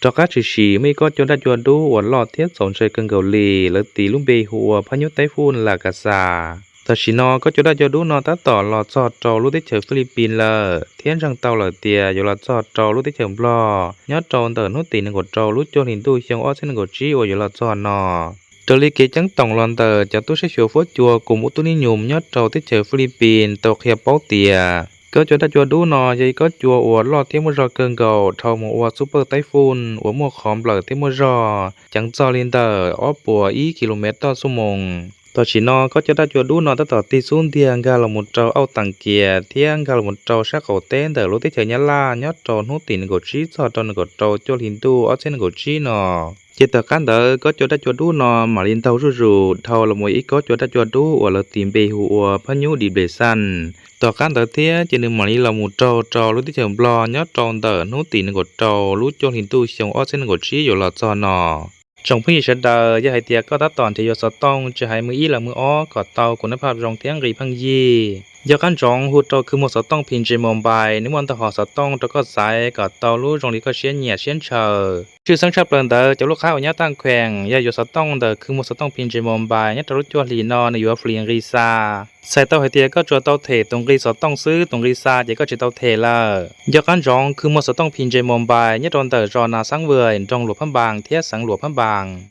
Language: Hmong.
Rov qab tshwm sim muaj ib kob cua daj cua dub uas loj thiab txaus ntshai kawg nkaus li, lawv tis lub npe hu ua phab nyub Taib Fuj Las Kas Xas. Tam sim no kob cua daj cua dub no tab tom los txog rau lub teb chaws Philippines lawm thiab ntseeg tau lawm tias yuav los txog rau lub teb chaws Nplog nyob rau ntawm hnub tim nees nkaum rau lub cuaj hlis ntuj xyoo ob txhiab nees nkaum tsib uas yuav los txog no. Raws li kev ceeb toom los ntawm cov tub saib xyuas huab cua kum ub tub nib nyum nyob rau teb chaws Philippines tau qhia paub tias kob cua daj cua dub no yog ib kob cua uas loj thiab muaj zog kawg nkaus dhau mus ua xub pawj Taib Fuj uas muaj qhov nplawm thiab muaj zog ceev txog li ntawm ob puas ib kis lus mev toj xuab moos. Tam sim no kob cua daj cua dub no tab tom tig xub ntiag nkag los mus rau Auj Teem Kias thiab nkag los mus rau sab qaum teb ntawm lub teb chaws Nyab Laj nyob rau hnub tim nees nkaum tsib txog rau nees nkaum rau cuaj hlis ntuj ob txhiab nees nkaum tsib no. Ces tom qab ntawd kob cua daj cua dub no mam li ntaug zuj zus dhau los mus ib kob cua daj cua dub uas lawv tis npe hu ua phab nyub Dim Ples Xaj. Tom qab ntawd thiab ces nws mam li los mus raug rau lub teb chaws Nplog nyob rau ntawm hnub tim nees nkaum rau lub cuaj hlis ntuj xyoo ob txhiab nees nkaum tsib yuav los txog no. Tsoom phooj ywg sawv daws, yog hais tias koj tab tom nrhiav yuav xov tooj tsis hais mws ib los mws ob kom tau kuv nab phaj zoo thiab nqi pheej yig, nco qab ntsoov hu rau khw muag xov tooj P N G Mobile, nws muaj ntau hom xov tooj rau koj xaiv kom tau lub zoo li koj siab nyiam siab ntshaw. Tshwj xeeb tshaj plaws ntawd cov lub qhab uas nyob taj kheem yog yuav xov tooj ntawm khw muag xov tooj P N G Mobile nyob rau lub cuaj hlis no nws yuav free nqi xa. Txhais tau hais tias koj tsuas tau them tus nqi xov tooj xwb, tus nqi xa ces koj tsis tau them lawm. Nco qab ntsoov khw muag xov tooj P N G Mobile nyob rau ntawm zos Nas Xaab Vwm, nroog Luam Phab Npas thiab xeev Luam Phab Npas.